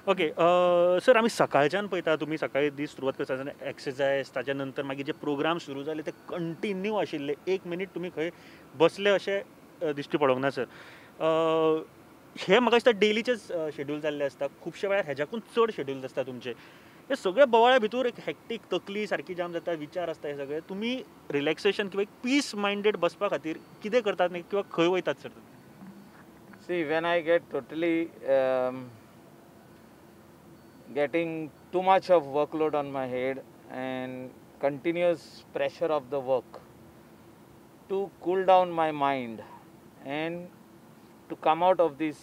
Okay sir, आमी सकाळच्यान पळयता, तुमी सकाळी दीस सुरवात करता आसतना एक्सरसायज, ताच्या नंतर मागीर जे प्रोग्राम सुरू जाले ते कंटिन्यू आशिल्ले, एक मिनीट तुमी खंय बसले अशें दिश्टी पडोंक ना सर. हे म्हाका दिसता डेलीचेच शेड्यूल जाल्ले आसता, खुबशे वेळार हेज्याकून चड शेड्यूल आसता तुमचे. हे सगळे बोवाळ्या भितर एक हेक्टीक तकली सारकी जाम जाता, विचार आसता, हे सगळे तुमी रिलॅक्सेशन किंवा एक पीस मायंडेड बसपा खातीर कितें करतात किंवा खंय वयतात sir? See, when I get totally getting too much of workload on my head and continuous pressure of the work, to cool down my mind and to come out of this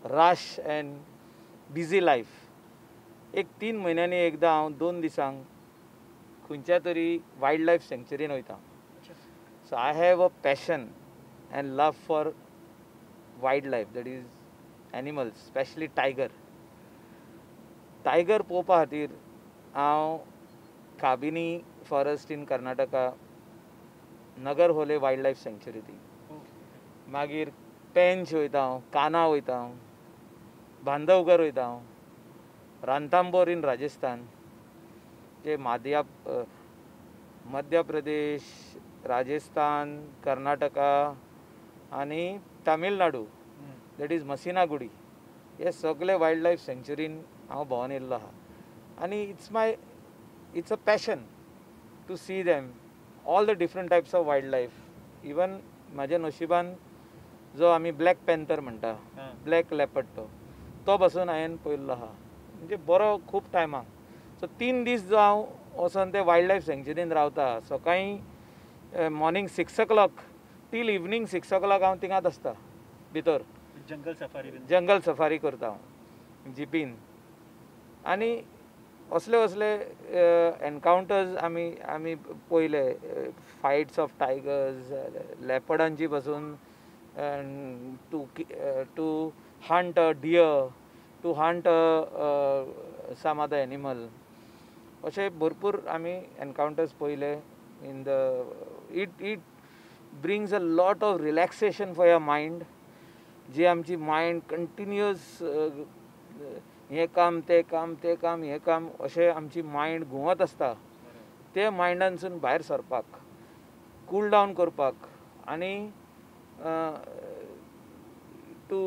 rush and busy life, एक 3 म्हयन्यांनी एकदां हांव 2 दिसांक खंयच्या तरी wild life सँक्चुरीन वयता. So I have a passion and love for wild life, that is animals, specially tiger. Tiger पळोवपा खातीर हांव Kabini forest in Karnataka, Nagarhole wild life sanctuary ती, मागीर पेंच वयता हांव, कान्हा वयता हांव, बांधवगड वयता हांव, रांथांबोर इन राजस्थान, जे मध्य प्रदेश, राजस्थान, कर्नाटका आनी तामिळनाडू, that is Masinagudi, हे सगळे वायल्ड लायफ सँक्चुरीन हांव भोंवन येयल्लो आहा. आनी it's a passion to see them, all the different types of wild life. Even म्हाज्या नशिबान जो आमी ब्लॅक पॅन्थर म्हणटा, ब्लॅक लेपर्ड, तो बसून हांवें पळयल्लो आहा, म्हणजे बरो खूब टायमाक. सो 3 दीस जो हांव वचोन ते वायल्ड लायफ सँक्चुरीन रावता, सकाळीं morning 6 o'clock till evening 6 o'clock हांव थिंगाच आसता भितर. जंगल सफारी करता हांव जिपीन. आनी असले असले एनकावंटर्स आमी आमी पळयले, फायट्स ऑफ टायगर्स, लेपर्डांची पासून, to hunt a deer, to hunt some other animal, अशे भरपूर आमी एनकावंटर्स पळयले. In the it it brings a lot of relaxation for your mind. जी आमची मायंड कंटिन्युअस हें काम तें काम तें काम हें काम अशें आमची मायंड घुंवत आसता, ते मायंडानसून भायर सरपाक, कूल डावन करपाक आनी to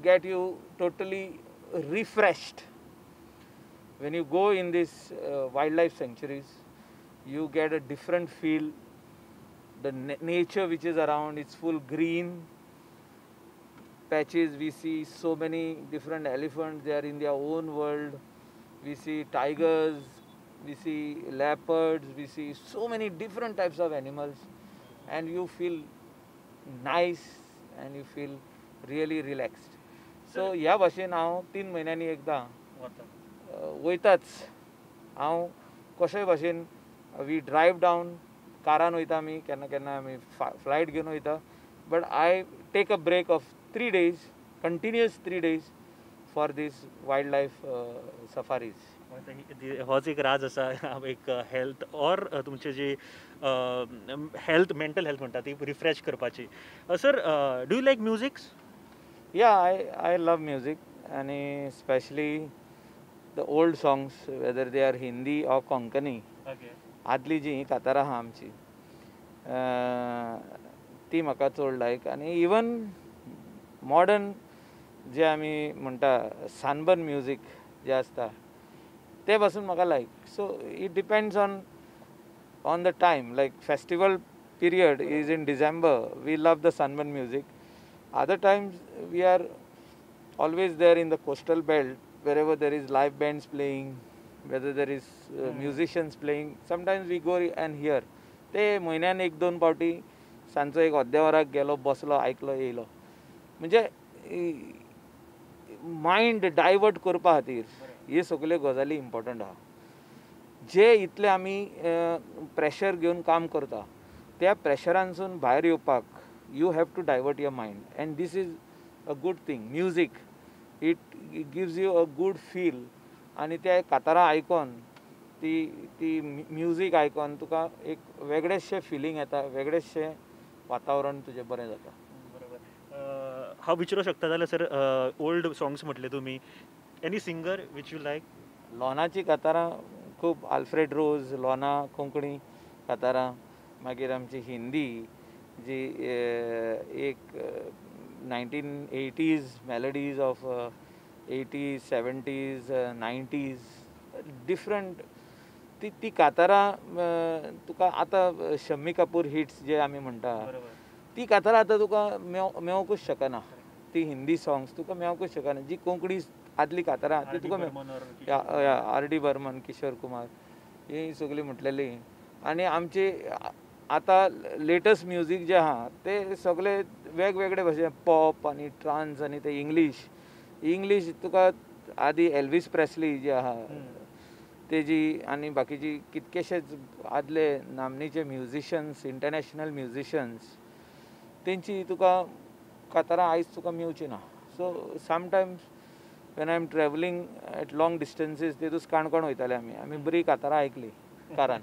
get you totally refreshed. When you go in this wild life sanctuaries, you get a different feel. The nature which is around, it's full green patches. We see so many different elephants, they are in their own world. We see tigers, we see leopards, we see so many different types of animals, and you feel nice and you feel really relaxed. So ह्या भाशेन हांव 3 म्हयन्यांनी एकदां वयताच. हांव कशेय भाशेन we drive down, कारान वयता आमी, केन्ना केन्ना आमी फ्लायट घेवन वयता, but I take a break of 3 days, continuous 3 days for this wild life safaris. होच एक राज आसा, एक हेल्थ और तुमचे जी हेल्थ, मेंटल हेल्थ म्हणटा ती रिफ्रेश करपाची. Sir, do you like musics? Yeah, I love music, आनी specially the old songs, whether they are Hindi or Konkani. आदली जी कातारां आहा आमची ती म्हाका चड लायक. आनी इवन मॉडर्न जे आमी म्हणटा सानबर्न म्युजीक जे आसता ते पासून म्हाका लायक. So it depends on the time. Like festival period is in December, we love the sunburn music. Other times we are always there in the coastal belt, wherever there is live bands playing, whether there is musicians playing, sometimes we go and hear. ते म्हयन्यान 1-2 पावटी सांजचो एक अर्द्या वराक गेलो, बसलो, आयकलो, येयलो. म्हणजे मायंड डायवर्ट करपा खातीर हे सगल्यो गजाली इम्पॉर्टंट आहा. जे इतले आमी प्रेशर घेवन काम करता त्या प्रेशरानसून भायर येवपाक you have to divert your mind, and this is a good thing. Music, it gives you a good feel. आनी ते कातारां आयकोन, ती ती म्युजीक आयकोन तुका एक वेगळेंचशें फिलींग येता, वेगळेंचशें वातावरण तुजें बरें जाता. बरोबर. हांव विचारूंक शकता जाल्यार सर, ओल्ड सॉंग्स म्हटले तुमी, Any singer which you like? लोनाची कातारां खूब, आल्फ्रेड रोज, लोना कोंकणी कातारां, मागीर आमची हिंदी जी एक 1980s melodies of 80s 70s 90s different ती ती कातारां तुका आतां शम्मी कपूर हिट्स जे आमी म्हणटा ती कातारां आतां तुका मेवकूच शकना. ती हिंदी सॉंग्स तुका मेवकूच शकना. जी कोंकणी आदली कातारां ती तुका आर डी बर्मन, किशोर कुमार ही सगळीं म्हटलेली. आनी आमची आतां लेटस्ट म्युजीक जें आहा ते सगळे वेगवेगळे भाशे पॉप आनी ट्रान्स आनी ते इंग्लीश इंग्लीश तुका आदी एल्वीस प्रेस्ली जे आहा तेजी आनी बाकीची कितकेशेच आदले नामनेचे म्युजिशन्स, इंटरनॅशनल म्युजिशन्स तेंची तुका कातारां आयज तुका मेवची ना. So sometimes when I am travelling at long distances तेतूच Canacona वयताले आमी, आमी बरी कातारां आयकली कारान.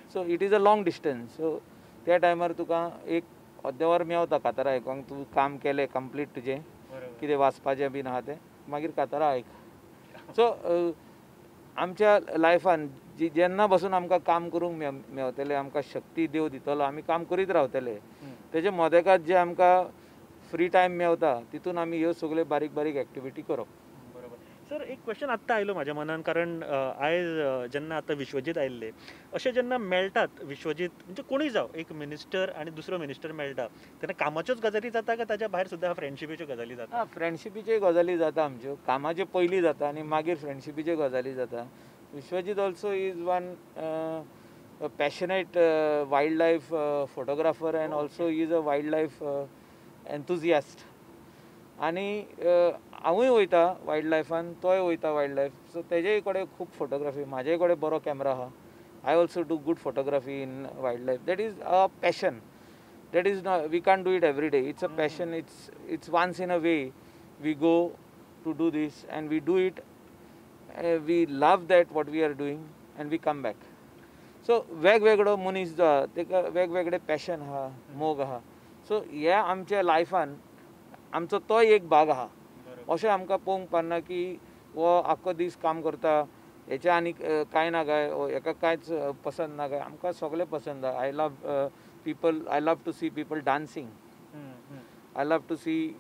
So it is a long distance. So त्या टायमार तुका एक अर्दें वर मेवता कातारां आयकोंक. तूं काम केलें कंप्लीट तुजें कितें वाचपाचें बीन आहा तें, मागीर कातारां आयक. सो आमच्या लायफान जेन्ना बसून आमकां काम करूंक मेवतलें, आमकां शक्ती देव दितलो, आमी काम करीत रावतले. तेजे मदेकात जे आमकां फ्री टायम मेवता तितून आमी ह्यो सगळ्यो बारीक बारीक एक्टिविटी करप. बरोबर सर, एक क्वेश्चन आत्तां आयलो म्हाज्या मनान, कारण आयज जेन्ना आतां विश्वजीत आयिल्ले अशें जेन्ना मेळटात विश्वजीत म्हणजे कोणूय जावं, एक मिनिस्टर आनी दुसरो मिनिस्टर मेळटा तेन्ना कामाच्योच गजाली जाता काय ताच्या भायर सुद्दां फ्रेंडशिपीच्यो गजाली जाता? आं, फ्रेंडशिपीच्यो गजाली जाता आमच्यो. कामाच्यो पयलीं जाता आनी मागीर फ्रेंडशिपीच्यो गजाली जाता. Vishwajit also is one passionate wild life photographer and also is a wild life enthusiast. आनी हांवूय वयता वायल्ड लायफान, तोय वयता वायल्ड लायफ. सो तेजेय कडेन खूब फोटोग्राफी, म्हाजेय कडेन बरो कॅमरा आहा. I also do good photography in wild life. That is a passion. That is not, we can't do it every day. It's a passion. It's once in a way we go to do this and we do it. We love that what we are doing and we come back. So वेगवेगळो मनीस जो आहा तेका वेगवेगळे passion आहा, मोग आहा. So हे आमच्या लायफान आमचो तोय एक भाग आहा. अशें आमकां पळोवंक पारना की हो आख्खो दीस काम करता, हेचें आनी कांय ना काय, हेका कांयच पसंद ना काय. आमकां सगळें पसंद आहा. I love people, I love to see people dancing, I love to see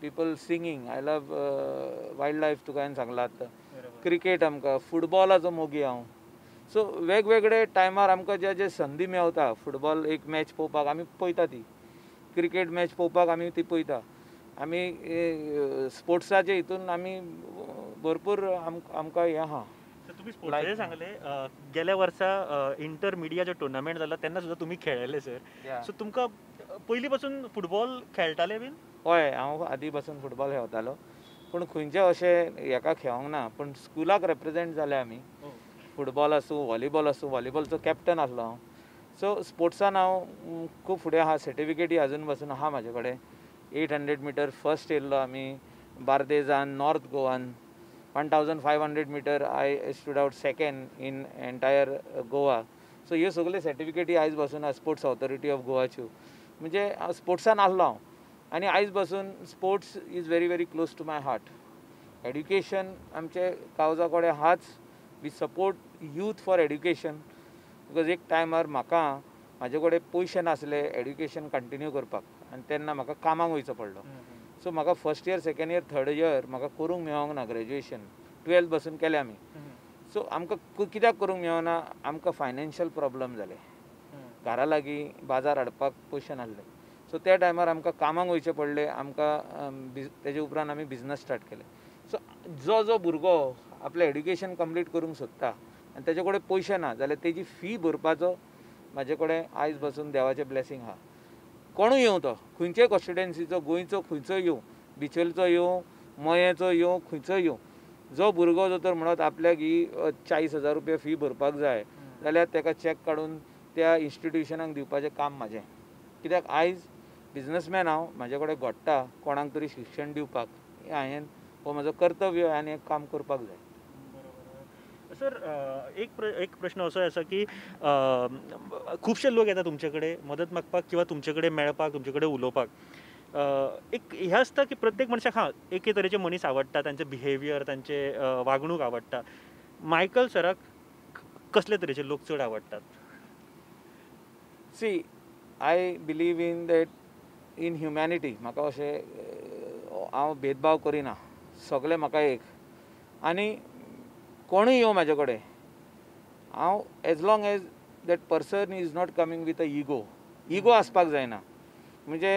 people singing, I love wild life तुका हांवें सांगलां आतां. क्रिकेट आमकां, फुटबॉलाचो मोगी हांव. सो वेगवेगळे टायमार आमकां जे जे संदी मेवता, फुटबॉल एक मॅच पळोवपाक आमी पळयता, ती क्रिकेट मॅच पळोवपाक आमी ती पळयता. आमी स्पोर्ट्साचे हितून आमी भरपूर आमकां हें आहा. तुमी स्पोर्ट्साचें सांगलें, गेल्या वर्सा इंटर मिडिया जो टुर्नामेंट जाला तेन्ना सुद्दां तुमी खेळ्ळेले सर. सो तुमकां पयलीं पासून फुटबॉल खेळटाले बीन? हय, हांव आदीं पासून फुटबॉल खेळटालो, पूण खंयचे अशें हेका खेळोंक ना. पूण स्कुलाक रेप्रेजेंट जाले आमी. फुटबॉल आसूं, व्हॉलीबॉल आसूं, व्हॉलीबॉलचो कॅप्टन आसलो हांव. सो स्पोर्ट्सान हांव खूब फुडें आहा. सर्टिफिकेटी आजून पासून आहा म्हाजे कडेन. 800 मिटर फर्स्ट येयल्लो आमी बार्देजान, north Goan. 1500 metre I stood out second in entire Goa. So ह्यो सगल्यो सर्टिफिकेटी आयज पासून आहा स्पोर्ट्स ऑथॉरिटी ऑफ गोवाच्यो. म्हणजे स्पोर्ट्सान आसलो हांव आनी आयज पासून sports is very very close to my heart. Education आमचे कावजा कडेन आहाच. We support youth for education because एक टायमार म्हाका म्हाजे कडेन पयशे नासले एड्युकेशन कंटिन्यू करपाक आनी तेन्ना म्हाका कामाक वयचो पडलो. सो म्हाका first year, second year, third year म्हाका करूंक मेळोंक ना ग्रेज्युएशन. 12th बसून केलें आमी. सो आमकां कित्याक करूंक मेळना, आमकां फायनान्शियल प्रॉब्लम जाले. घरा लागीं बाजार हाडपाक पयशे नासले. सो त्या टायमार आमकां कामाक वयचें पडलें. आमकां तेजे उपरांत आमी बिजनस स्टार्ट केले. सो जो जो भुरगो आपलें एड्युकेशन कंप्लीट करूंक सोदता आनी तेजे कडेन पयशे ना जाल्यार तेजी फी भरपाचो म्हाजे कडेन आयज बसून देवाचें ब्लेसींग आहा. कोणूय येवं, तो खंयच्याय कॉन्स्टिट्युएन्सीचो, गोंयचो खंयचो येवं, बिचोलचो येवं, मयेचो येवं, खंयचो येवं, जो भुरगो जो तर म्हणत आपल्याक ही 40,000 रुपया फी भरपाक जाय जाल्यार तेका चॅक काडून त्या इन्स्टिट्युशनाक दिवपाचें काम म्हाजें. कित्याक आयज बिजनसमॅन हांव, म्हाजे कडेन घडटा कोणाक तरी शिक्षण दिवपाक, हें हांवें हो म्हाजो कर्तव्य आनी हें काम करपाक जाय. सर, एक प्रश्न असो आसा की खुबशे लोक येता तुमचे कडेन मदत मागपाक किंवा तुमचे कडेन मेळपाक, तुमचे कडेन उलोवपाक. एक हें आसता की प्रत्येक मनशाक हां एके तरेचे मनीस आवडटा, तांचे बिहेवियर, तांचे वागणूक आवडटा. मायकल सराक कसले तरेचे लोक चड आवडटात? See, I believe in that, in humanity. म्हाका अशें हांव भेदभाव करिना, सगळे म्हाका एक. आनी कोणूय येवं म्हाजे कडेन, हांव as long as that person is not coming with a ego. Ego आसपाक जायना, म्हणजे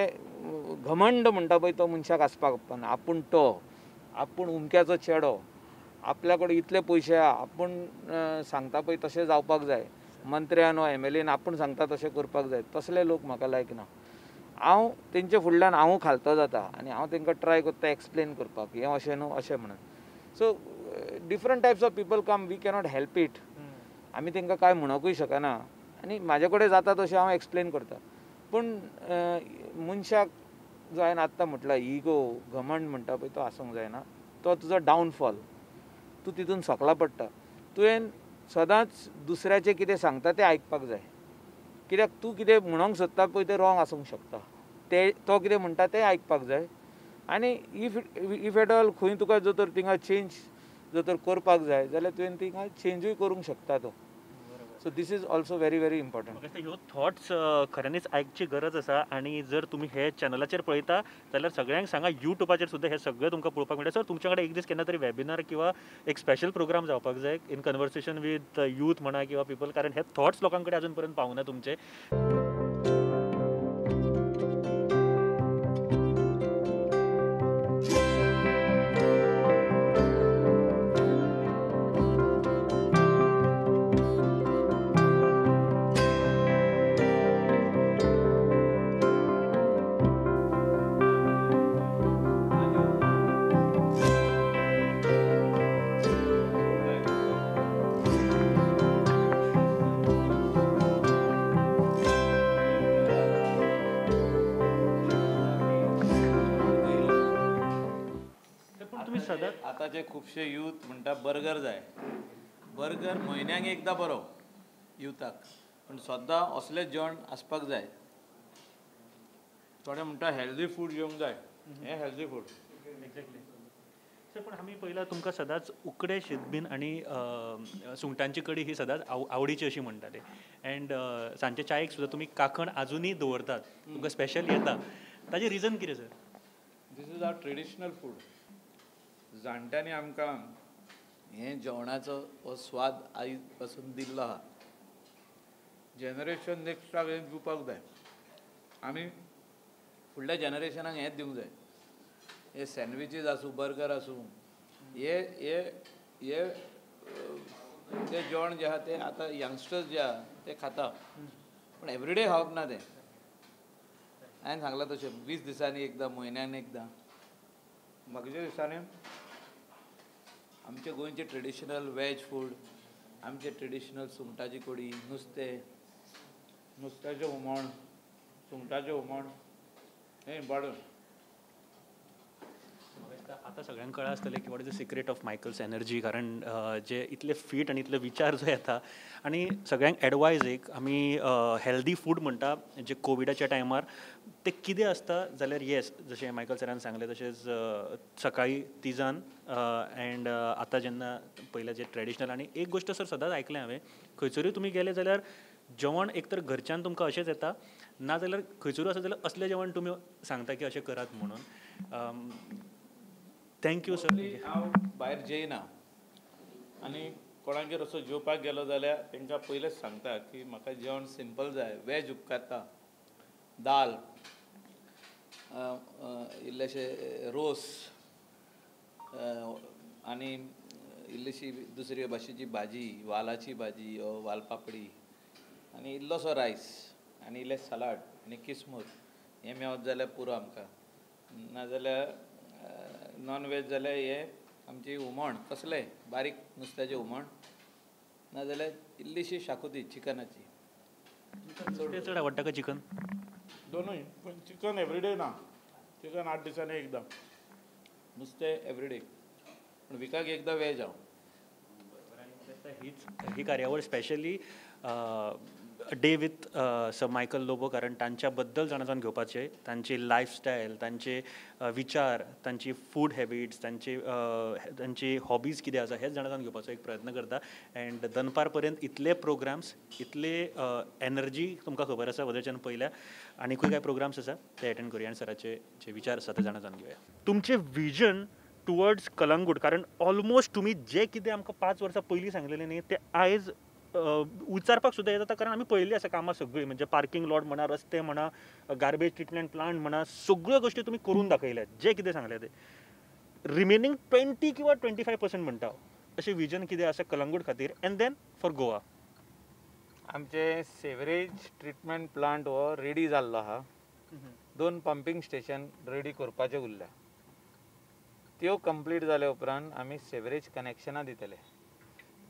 घमंड म्हणटा पळय तो मनशाक आसपाक ना. आपूण तो, आपूण उमक्याचो चेडो, आपल्या कडेन इतले पयशे आहा, आपूण सांगता पळय तशें जावपाक जाय, मंत्र्यान वा एम एल एन आपूण सांगता तशें करपाक जाय, तसले लोक म्हाका लायक ना. हांव तेंचे फुडल्यान हांवूय खालतो जाता आनी हांव तांकां ट्राय करता एक्सप्लेन करपाक, हें अशें न्हू अशें म्हणून. So different types of people come, we cannot help it. आमी तांकां कांय म्हणूंकूय शकना आनी म्हाजे कडेन जाता तशें हांव एक्सप्लेन करता. पूण मनशाक जो हांवें आत्तां म्हटलां इगो, घमंड म्हणटा पळय तो आसूंक जायना. तो तुजो डावनफॉल, तूं तितून सकला पडटा. तुवें सदांच दुसऱ्याचें कितें सांगता तें आयकपाक जाय, कित्याक तूं कितें म्हणूंक सोदता पळय तें रॉंग आसूंक शकता, ते तो कितें म्हणटा तें आयकपाक जाय. आनी if at all खंय तुका जर तर थिंगा चेंज जर तर करपाक जाय जाल्यार तुवें थिंगा चेंजूय करूंक शकता तो. So this is also very very important. म्हाका दिसता ह्यो थॉट्स खऱ्यांनीच आयकची गरज आसा. आनी जर तुमी हे चॅनलाचेर पळयता जाल्यार सगळ्यांक सांगा, युट्यूबाचेर सुद्दां हें सगळें तुमकां पळोवपाक मेळटा. सर, तुमच्या कडेन एक दीस केन्ना तरी वेबिनार किंवा एक स्पेशल प्रोग्राम जावपाक जाय इन कन्वर्सेशन विथ यूथ म्हणा किंवा पिपल, कारण हे थॉट्स लोकां कडेन अजून पर्यंत पावना तुमचे. आतांचे खुबशे यूथ म्हणटा बर्गर जाय. बर्गर म्हयन्याक एकदां बरो युथाक, पूण सद्दां असलें जेवण आसपाक जाय. थोडे म्हणटा हेल्दी फूड जेवंक जाय, हें हेल्दी फूड. Exactly sir. पण आमी पयला तुमकां सदांच उकडे शीत बीन आनी सुंगटांची कडी ही सदांच आवडीची अशी म्हणटाले. एंड सांजचे चायेक सुद्दां तुमी काकण आजुनूय दवरतात, तुमकां स्पेशल येता. ताजें रिजन कितें sir? This is our traditional food. जाणट्यांनी आमकां हें जेवणाचो हो स्वाद आयज पासून दिल्लो आहा. जनरेशन नेक्स्टाक हें दिवपाक जाय, आमी फुडल्या जनरेशनाक हेंच दिवंक जाय. हे सँडविचीस आसूं, बर्गर आसूं, हे हे हे तें जेवण जें आहा तें आतां यंगस्टर्स जे आहा ते खाता, पूण एवरीडे खावप ना तें. हांवें सांगलां तशें 20 दिसांनी एकदां, म्हयन्यान एकदां. म्हाका दिसांनी आमचे गोंयचे ट्रेडिशनल वेज फूड, आमचे ट्रेडिशनल सुंगटाची कडी, नुस्तें, नुस्त्याचें हुमण, सुंगटाचें हुमण हें इम्पॉर्टंट. आतां सगळ्यांक कळ्ळां आसतलें की what is the secret of Michael's energy, कारण जे इतले फीट आनी इतले विचार जो येता. आनी सगळ्यांक एडवायज एक, आमी हेल्दी फूड म्हणटा जे कोविडाच्या टायमार ते कितें आसता जाल्यार येस, जशें मायकल सरान सांगलें तशेंच सकाळीं तिजान एंड आतां जेन्ना पयलें जें ट्रेडिशनल. आनी एक गोश्ट सर सदांच आयकलें हांवें, खंयसरूय तुमी गेले जाल्यार जेवण एक तर घरच्यान तुमकां अशेंच येता, ना जाल्यार खंयसरूय आसा जाल्यार असलें जेवण तुमी सांगता की अशें करात म्हणून. Thank you sir. हांव भायर जेयना आनी कोणागेर असो जेवपाक गेलो जाल्यार तांकां पयलेच सांगता की म्हाका जेवण सिंपल जाय, वेज उपकारता, दाल, इल्लेशे रोस आनी इल्लीशी दुसरी भाशेची भाजी, वालाची भाजी, वालपापडी आनी इल्लोसो रायस आनी इल्लें सलाड आनी किसमूर, हें मेवत जाल्यार पुरो आमकां. नाजाल्यार नॉन वेज जाल्यार हें आमची हुमण, कसलें बारीक नुस्त्याचें हुमण, नाजाल्यार इल्लीशी शाकुती चिकनाची. चड आवडटा का चिकन? दोनूय, पूण चिकन एवरीडे ना, चिकन 8 दिसांनी एकदां, नुस्तें एवरीडे, पूण विकाक एकदां वेज हांव. हीच ही कार्यावळ specially Day with sir Michael Lobo, कारण तांच्या बद्दल जाणा जावन घेवपाचें, तांची लायफस्टायल, तांचे विचार, तांची फूड हॅबिट्स, तांची हॉबीज कितें आसा हेच जाणा जावन घेवपाचो एक प्रयत्न करता. अँड दनपार पर्यंत इतले प्रोग्राम्स, इतले एनर्जी तुमकां खबर आसा वदळच्यान पयल्या, आनीकूय कांय प्रोग्राम्स आसा ते एटेंड करुया आनी सराचे जे विचार आसा ते जाणा जावन घेवया. तुमचें विजन टुवर्ड्स कलंगूट, कारण ऑलमोस्ट तुमी जें कितें आमकां 5 वर्सां पयलीं सांगलेलें न्ही तें आयज विचारपाक सुद्दां येता, कारण आमी पळयल्ली आसा कामां सगळीं, म्हणजे पार्किंग लॉट म्हणा, रस्ते म्हणा, गार्बेज ट्रिटमेंट प्लांट म्हणा, सगळ्यो गोश्टी तुमी करून दाखयल्यात जें कितें सांगलें तें. रिमेनींग 20 किंवा 25% म्हणटा अशें विजन कितें आसा कलंगूट खातीर अँड then for Goa? आमचें सेवरेज ट्रिटमेंट प्लांट हो रेडी जाल्लो आहा. 2 पंपींग स्टेशन रेडी करपाचें उरल्या, त्यो कंप्लीट जाल्या उपरांत आमी सेवरेज कनेक्शनां दितले.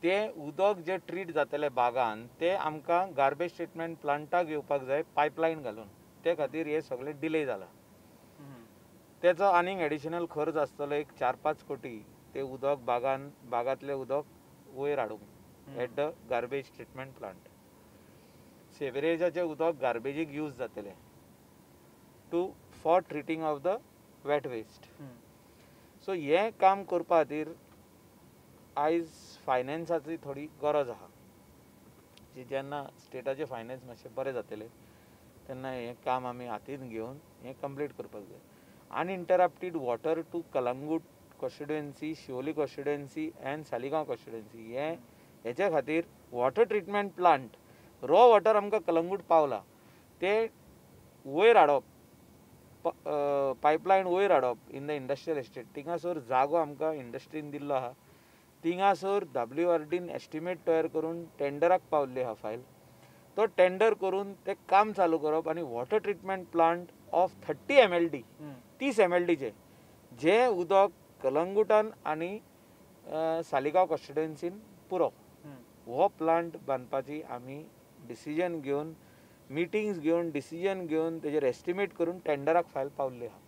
तें उदक जें ट्रीट जातलें बागान तें आमकां गार्बेज ट्रिटमेंट प्लांटाक येवपाक जाय पायपलायन घालून, ते खातीर हें सगळें डिले जालां. तेचो आनीक एडिशनल खर्च आसतलो एक 4-5 कोटी तें उदक बागान बागांतलें उदक वयर हाडूंक at the garbage treatment plant. सेवरेजाचें उदक गार्बेजीक यूज जातलें to for treating of the wet waste. So हें काम करपा खातीर आयज फायनान्साची थोडी गरज आहा, जी जेन्ना स्टेटाचें फायनान्स मातशें बरें जातलें तेन्ना हें काम आमी हातीन घेवन हें कंप्लीट करपाक जाय. Uninterrupted water to Calangute constituency, Siolim constituency and Saligao constituency, हें हेच्या खातीर water treatment plant, raw water आमकां कलंगूट पावलां तें वयर हाडप, पायपलायन वयर हाडप इन the industrial estate. थिंगासर जागो आमकां इंडस्ट्रीन दिल्लो आहा, थिंगासर WRDन एस्टिमेट तयार करून टेंडराक पावल्ली आहा फायल, तो टेंडर करून तें काम चालू करप आनी water treatment plant of 30 MLD, 30 MLDचें जें उदक कलंगुटान आनी सालिगांव कॉन्स्टिट्युएन्सीन पुरो, हो प्लांट बांदपाची आमी डिसिजन घेवन, मिटिंग्स घेवन, डिसिजन घेवन तेजेर एस्टिमेट करून टेंडराक फायल पावल्ली आहा.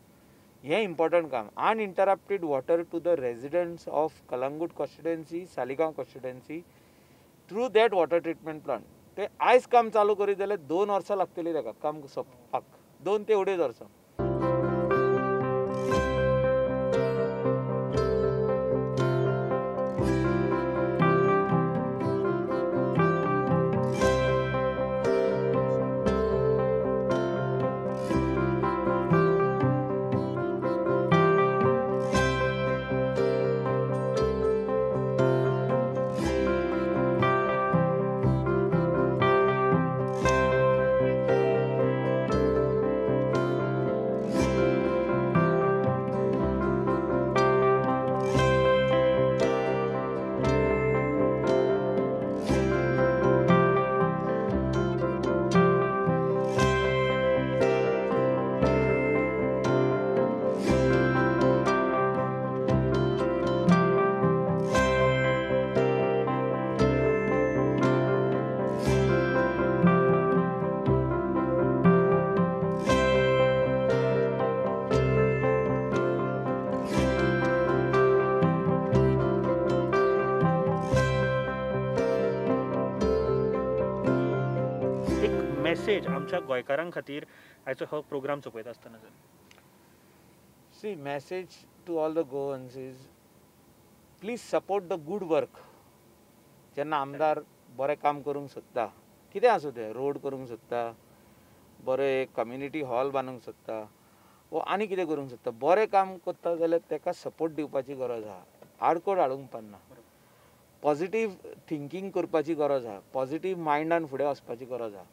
हें इम्पॉर्टंट काम. Uninterrupted water to the residents of Calangute constituency, Saligao constituency through that water treatment plant. ते आयज काम चालू करीत जाल्यार 2 वर्सां लागतलीं ताका काम सोंपपाक, 2 ते 2.5 वर्सां. मेसेज आमच्या गोंयकारां खातीर आयचो हो प्रोग्राम सोंपयता आसतना sir? See, message to all the Goans is please support the good work. जेन्ना आमदार बरें काम करूंक सोदता, कितें आसूं तें, रोड करूंक सोदता, बरें कम्युनिटी हॉल बांदूंक सोदता वो आनी कितें करूंक सोदता, बरें काम करता जाल्यार ताका सपोर्ट दिवपाची गरज आहा, आडकोड हाडूंक पडना, पॉझिटीव थिंकींग करपाची गरज आहा, पॉझिटीव मायंडान फुडें वचपाची गरज आहा.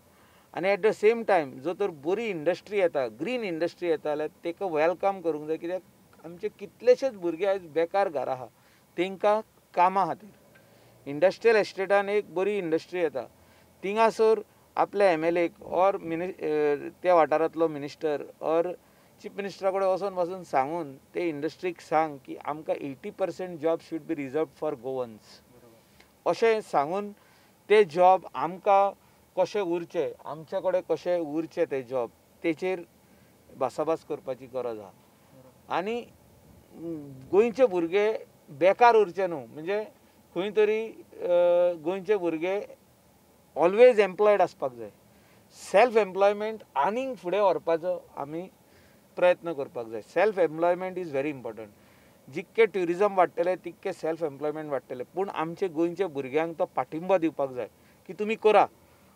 आनी एट the same time जो तर बरी इंडस्ट्री येता, ग्रीन इंडस्ट्री येता जाल्यार ताका welcome करूंक जाय, कित्याक आमचे कितलेशेच भुरगे आयज बेकार घरा आहा, तांकां कामां खातीर इंडस्ट्रियल एस्टेटान एक बरी इंडस्ट्री येता, थिंगासर आपल्या MLA or त्या वाठारांतलो मिनिस्टर ऑर चीफ मिनिस्टरा कडेन वचोन वचून सांगून ते इंडस्ट्रीक सांग की आमकां 80% job should be reserve for Goans, अशें सांगून ते जॉब आमकां कशें उरचें, आमचे कडेन कशें उरचें ते जॉब, तेचेर भासाभास करपाची गरज आहा. आनी गोंयचे भुरगे बेकार उरचे न्हू, म्हणजे खंय तरी गोंयचे भुरगे ऑलवेज एम्प्लॉयड आसपाक जाय. सेल्फ एम्प्लॉयमेंट आनीक फुडें व्हरपाचो आमी प्रयत्न करपाक जाय. Self employment is very important. जितकें ट्युरिजम वाडटलें तितकें सेल्फ एम्प्लॉयमेंट वाडटलें. पूण आमचे गोंयच्या भुरग्यांक तो पाठिंबो दिवपाक जाय की तुमी करा.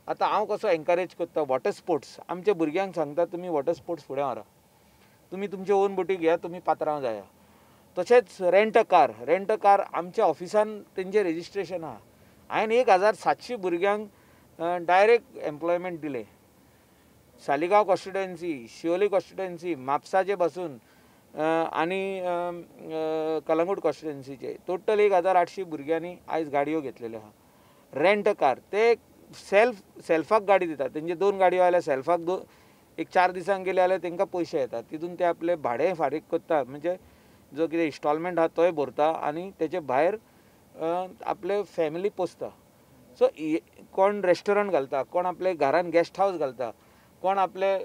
आतां हांव कसो एनकरेज करता वॉटर स्पोर्ट्स, आमच्या भुरग्यांक सांगता तुमी वॉटर स्पोर्ट्स फुडें व्हरा, तुमी तुमचे ओन बोटी घेया, तुमी पात्रांव जाया. तशेंच rent a car, rent a car आमच्या ऑफिसान तेंचें रेजिस्ट्रेशन आहा. हांवें 1700 भुरग्यांक डायरेक्ट एम्प्लॉयमेंट दिलें. सालिगांव कॉन्स्टिट्युएन्सी, शिवोली कॉन्स्टिट्युएन्सी, म्हापसाचे बसून आनी कलंगूट कॉन्स्टिट्युएन्सीचे टोटल 1800 भुरग्यांनी आयज गाडयो घेतलेल्यो आहा. रेंट अ कार ते सेल्फाक गाडी दितात. तेंचे 2 गाडयो आयल्यार सेल्फाक एक 4 दिसांक गेले जाल्यार तांकां पयशे येतात, तितून ते आपले भाडें फारीक करता, म्हणजे जो कितें इन्स्टॉलमेंट आहा तोय भरता आनी तेचे भायर आपले फॅमिली पोसता. सो कोण रेस्टॉरंट घालता, कोण आपले घरान गेस्ट हावस घालता, कोण आपले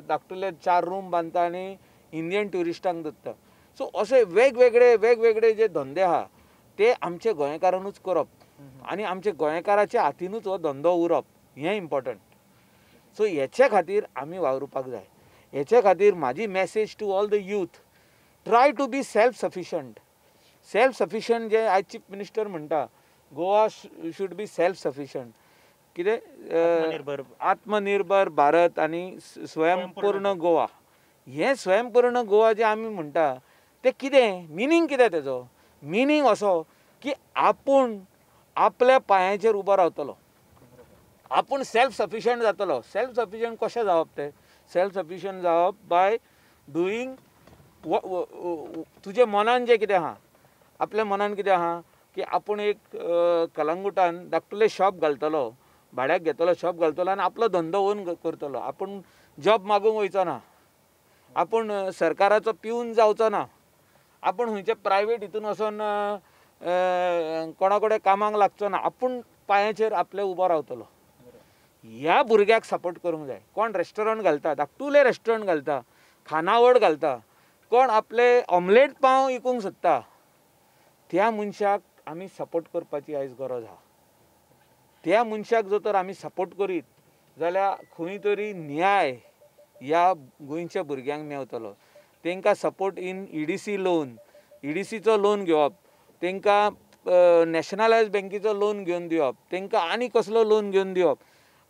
धाकटुले 4 रूम बांदता आनी इंडियन ट्युरिस्टांक दवरता. सो अशे वेगवेगळे वेगवेगळे जे धंदे आहा ते आमचे गोंयकारानूच करप आनी आमचे गोंयकाराच्या हातीनूच हो धंदो उरप हें इम्पॉर्टंट. सो हेचे खातीर आमी वावरुपाक जाय. हेचे खातीर म्हाजी message to all the youth, try to be self sufficient. Self sufficient जे आयज चीफ मिनिस्टर म्हणटा, Goa should be self sufficient. कितें आत्मनिर्भर भारत आनी स्वयंपूर्ण गोवा. हें स्वयंपूर्ण गोवा जें आमी म्हणटा तें कितें मिनींग, कितें तेजो मिनींग असो की आपूण आपल्या पांयाचेर उबो रावतलो, आपूण सेल्फ सफिशंट जातलो. सेल्फ सफिशंट कशें जावप तें? सेल्फ सफिशंट जावप बाय डुईंग तुजे मनान जें कितें आहा, आपल्या मनान कितें आहा की आपूण एक कलंगुटान धाकटुलें शॉप घालतलो, भाड्याक घेतलो शॉप घालतलो आनी आपलो धंदो ओन करतलो. आपूण जॉब मागूंक वयचो ना, आपूण सरकाराचो पिवन जावचो ना, आपूण खंयचे प्रायवेट हितून वचोन कोणा कडेन कामाक लागचो ना, आपूण पांयाचेर आपले उबो रावतलो. ह्या भुरग्याक सपोर्ट करूंक जाय. कोण रेस्टॉरंट घालता, धाकटुलें रेस्टॉरंट घालता, खानावळ घालता, कोण आपले ऑमलेट पाव विकूंक सोदता, त्या मनशाक आमी सपोर्ट करपाची आयज गरज आहा. त्या मनशाक जर तर आमी सपोर्ट करीत जाल्यार खंय तरी न्याय ह्या गोंयच्या भुरग्यांक मेवतलो. तांकां support in EDC loan, ईडीसीचो loan घेवप, तांकां नॅशनलायज बँकेचो लोन घेवन दिवप, तांकां आनी कसलो लोन घेवन दिवप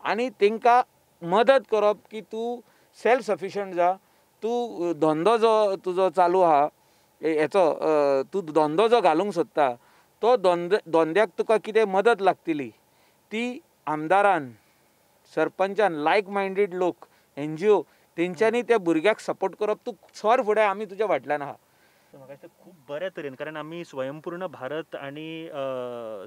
आनी तांकां मदत करप की तूं सेल्फ सफिशंट जा, तूं धंदो जो तुजो चालू आहा हेचो तूं धंदो जो घालूंक सोदता तो धंद्याक तुका कितें मदत लागतली ती आमदारान, सरपंचान, लायक मायंडेड लोक, एनजीओ तेंच्यांनी त्या भुरग्याक सपोर्ट करप. तूं सर फुडें आमी तुज्या फाटल्यान आहा. म्हाका दिसता खूब बऱ्या तरेन, कारण आमी स्वयंपूर्ण भारत आनी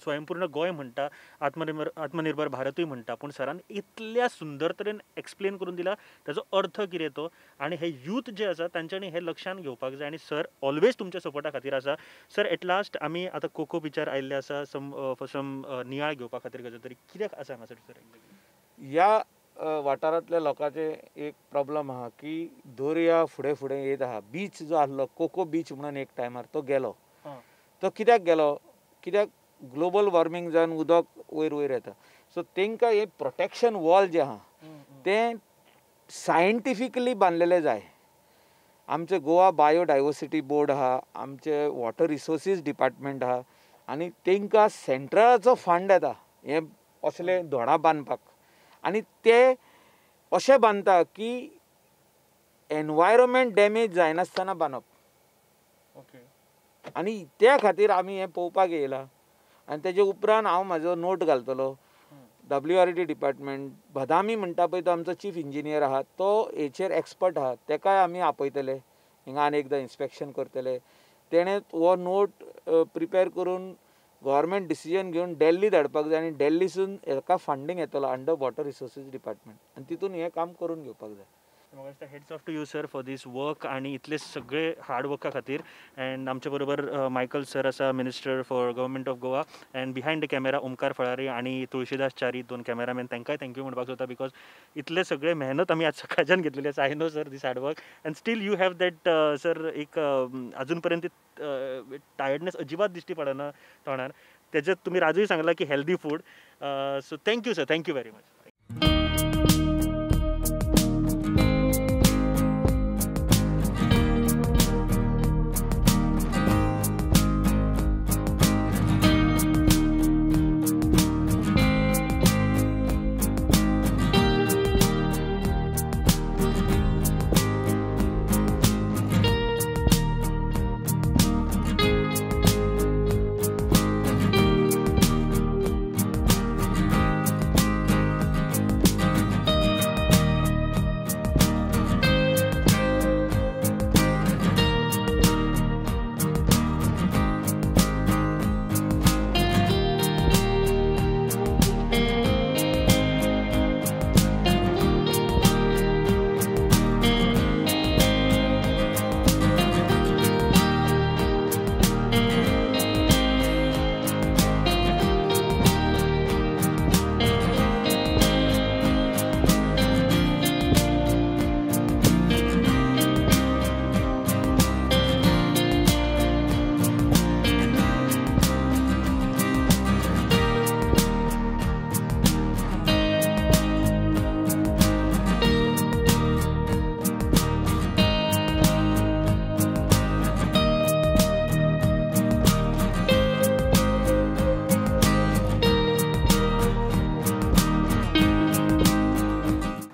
स्वयंपूर्ण गोंय म्हणटा, आत्मनिर्भर भारतूय म्हणटा, पूण सरान इतल्या सुंदर तरेन एक्सप्लेन करून दिला ताजो अर्थ कितें तो, आनी हे यूथ जे आसा तांच्यांनी हें लक्षान घेवपाक जाय. आनी सर ऑलवेज तुमच्या सपोर्टा खातीर आसा. सर एट लास्ट आमी आतां कोको बिचार आयिल्ले आसा सम फॉर सम नियाळ घेवपा खातीर कसो तरी कित्याक आसा हांगासर सर? ह्या वाठारांतल्या लोकांचे एक प्रॉब्लम आहा की दर्या फुडें फुडें येत आहा. बीच जो आसलो कोको बीच म्हणून एक टायमार तो गेलो. तो कित्याक गेलो? कित्याक ग्लोबल वॉर्मिंग जावन उदक वयर वयर येता. सो तांकां एक प्रोटेक्शन वॉल जें आहा तें सायंटिफिकली बांदलेलें जाय. आमचें गोवा बायोडायवर्सिटी बोर्ड आहा, आमचें वॉटर रिसोर्सीस डिपार्टमेंट आहा आनी तांकां सेंट्रलाचो फंड येता हे असले धोणां बांदपाक, आनी ते अशें बांदता की एनवायरमेंट डॅमेज जायनासतना बांदप. ओके, आनी त्या खातीर आमी हें पळोवपाक येयला. आनी तेजे उपरांत हांव म्हाजो नोट घालतलो. WRD department बदामी म्हणटा पळय तो आमचो चीफ इंजिनियर आहा, तो हेचेर एक्सपर्ट आहा, तेकाय आमी आपयतले हिंगा आनी एकदां इन्स्पेक्शन करतले. तेणें हो नोट प्रिपेर करून गव्हर्मेंट डिसिजन घेवन दिल्ली धाडपाक जाय आनी दिल्लीसून हेका फंडींग येतलो अंडर वॉटर रिसोर्सीस डिपार्टमेंट, आनी तितून हें काम करून घेवपाक जाय. म्हाका दिसता hats off to you sir for this work आनी इतले सगळे हार्ड वर्का खातीर. एंड आमचे बरोबर मायकल सर आसा, minister for government of Goa, and behind the camera Omkar Falari आनी तुळशीदास च्यारी, 2 कॅमेरामॅन, तांकांय thank you म्हणपाक सोदता because इतले सगळे मेहनत आमी आज सकाळच्यान घेतलेली आसा. I know sir this hard work and still you have that sir एक अजून पर्यंत टायर्डनेस अजिबात दिश्टी पडना तोंडार. तेज्यात तुमी राजूय सांगला की healthy food, So thank you sir, thank you very much.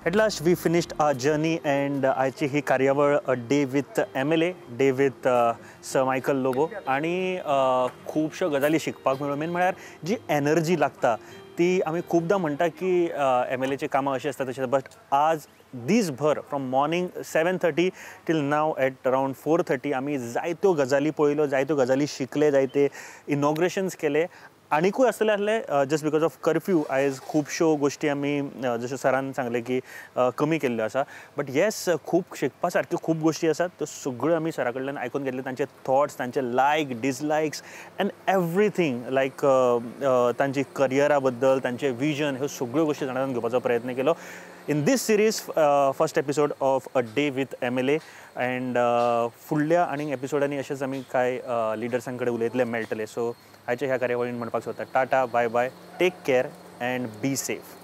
At last we finished our journey and आयची ही कार्यावळ day with MLA, day with sir Michael Lobo आनी खुबश्यो गजाली शिकपाक मेळ्ळ्यो. मेन म्हळ्यार जी एनर्जी लागता ती आमी खुबदां म्हणटा की MLAची कामां अशीं आसता तशीं, बट आज दीसभर from morning 7:30 till now at around 4:30 आमी जायत्यो गजाली पळयल्यो, जायत्यो गजाली शिकले, जायते इनॉग्रेशन्स केले. आनिकूय आसतले आसले जस्ट because of curfew आयज खुबश्यो गोश्टी आमी जशें सरान सांगलें की कमी केल्ल्यो आसा, बट येस खूब शिकपा सारक्यो खूब गोश्टी आसात, त्यो सगळ्यो आमी सरा कडल्यान आयकून घेतले. तांचे थॉट्स, तांचे लायक डिसलायक्स एंड एवरीथींग लायक तांची करियरा बद्दल, तांचे विजन, ह्यो सगळ्यो गोश्टी जाणून घेवपाचो प्रयत्न केलो in this series, first episode of a day with MLA. And फुडल्या आनीक एपिसोडांनी अशेंच आमी कांय लिडर्सां कडेन उलयतले, मेळटले. सो आयच्या ह्या कार्यावळीन म्हणपाक सोदता, tata, bye bye, take care and be safe.